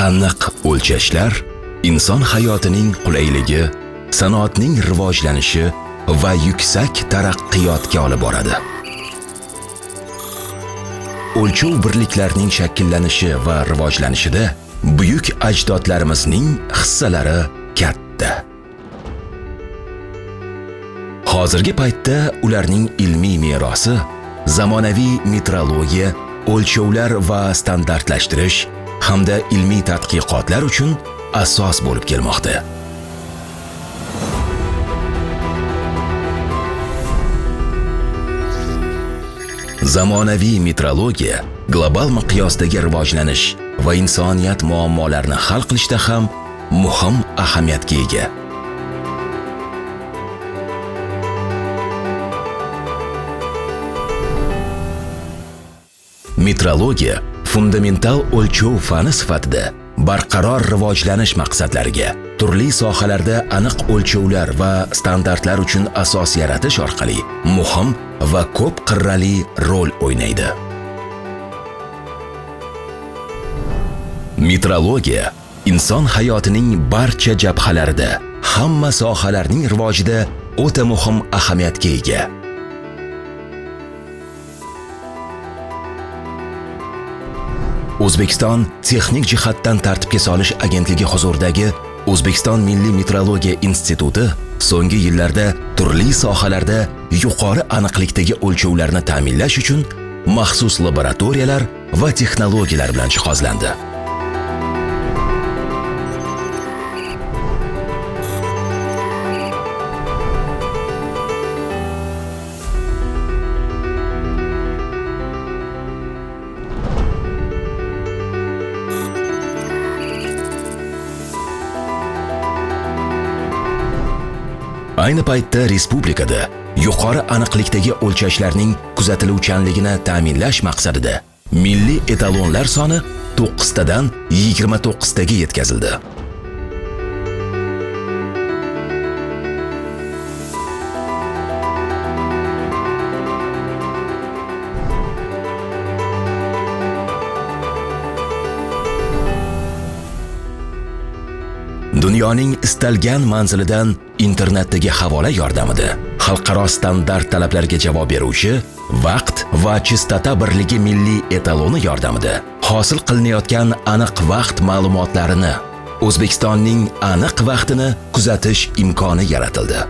Aniq o'lchashlar inson hayotining qulayligi, sanoatning rivojlanishi va yuksak taraqqiyotga olib boradi. O'lchov birliklarining shakllanishi va rivojlanishida buyuk ajdodlarimizning hissalari katta. Hozirgi paytda ularning ilmiy merosi zamonaviy metrologiya, o'lchovlar va standartlashtirish hamda ilmiy tadqiqotlar uchun asos bo'lib kelmoqda. Zamonaviy metrologiya global miqyosdagi rivojlanish va insoniyat muammolarini hal qilishda ham muhim ahamiyatga ega. Metrologiya fundamental o'lchov fani sifatida barqaror rivojlanish maqsadlariga turli sohalarda aniq o'lchovlar va standartlar uchun asos yaratish orqali muhim va ko'p qirrali rol o'ynaydi. Metrologiya inson hayotining barcha jabhalarida, hamma sohalarning rivojida o'ta muhim ahamiyatga ega. O'zbekiston texnik jihatdan tartibga solish agentligi huzuridagi O'zbekiston Milliy metrologiya instituti so'nggi yillarda turli sohalarda yuqori aniqlikdagi o'lchovlarni ta'minlash uchun maxsus laboratoriyalar va texnologiyalar bilan jihozlandi. Ayni paytda respublikada yuqori aniqlikdagi o'lchashlarning kuzatiluvchanligini ta'minlash maqsadida milliy etalonlar soni 9 tadan 29 taga yetkazildi. Dunyoning istalgan manzilidan internetdagi havola yordamida xalqaro standart talablarga javob beruvchi vaqt va chastota birligi milliy etaloni yordamida hosil qilinayotgan aniq vaqt ma'lumotlarini, O'zbekistonning aniq vaqtini kuzatish imkoni yaratildi.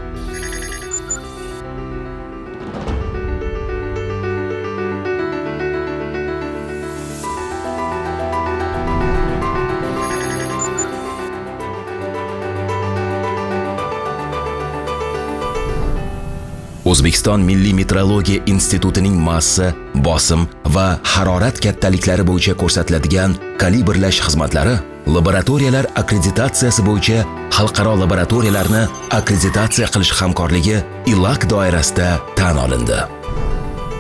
O'zbekiston Milliy metrologiya institutining massa, bosim va harorat kattaliklari bo'yicha ko'rsatiladigan kalibrlash xizmatlari laboratoriyalar akkreditatsiyasi bo'yicha xalqaro laboratoriyalarni akkreditatsiya qilish hamkorligi ILAC doirasida tan olindi.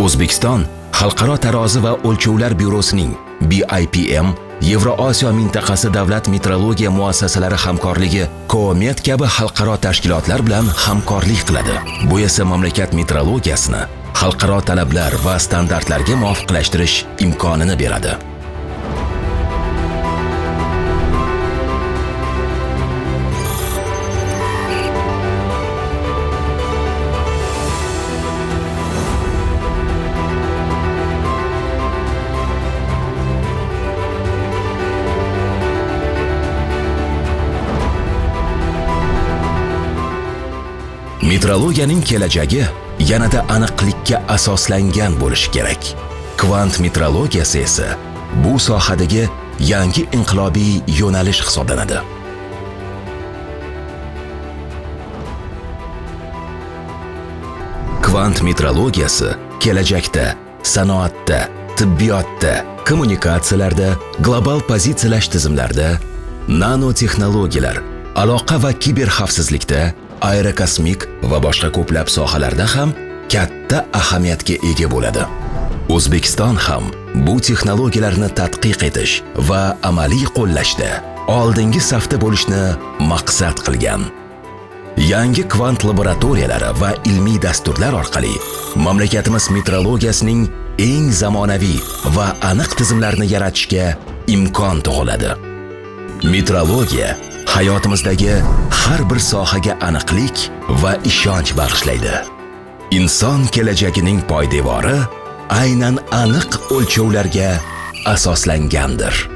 O'zbekiston Xalqaro tarozi va o'lchovlar byurosining BIPM, Yevroosiyo mintaqasi davlat metrologiya muassasalari hamkorligi COMET kabi xalqaro tashkilotlar bilan hamkorlik qiladi. Bu esa mamlakat metrologiyasini xalqaro talablar va standartlarga muvofiqlashtirish imkonini beradi. Metrologiyaning kelajagi yanada aniqlikka asoslangan bo'lishi kerak. Kvant metrologiyasi esa bu sohadagi yangi inqilobiy yo'nalish hisoblanadi. Kvant metrologiyasi kelajakda sanoatda, tibbiyotda, kommunikatsiyalarda, global pozitsiyalash tizimlarida, nanotexnologiyalar, aloqa va kiber xavfsizlikda, aerokosmik va boshqa ko'plab sohalarda ham katta ahamiyatga ega bo'ladi. O'zbekiston ham bu texnologiyalarni tadqiq etish va amaliy qo'llashda oldingi safda bo'lishni maqsad qilgan. Yangi kvant laboratoriyalari va ilmiy dasturlar orqali mamlakatimiz metrologiyasining eng zamonaviy va aniq tizimlarini yaratishga imkon tug'iladi. Metrologiya hayotimizdagi har bir sohaga aniqlik va ishonch bag'ishlaydi. Inson kelajagining poydevori aynan aniq o'lchovlarga asoslangandir.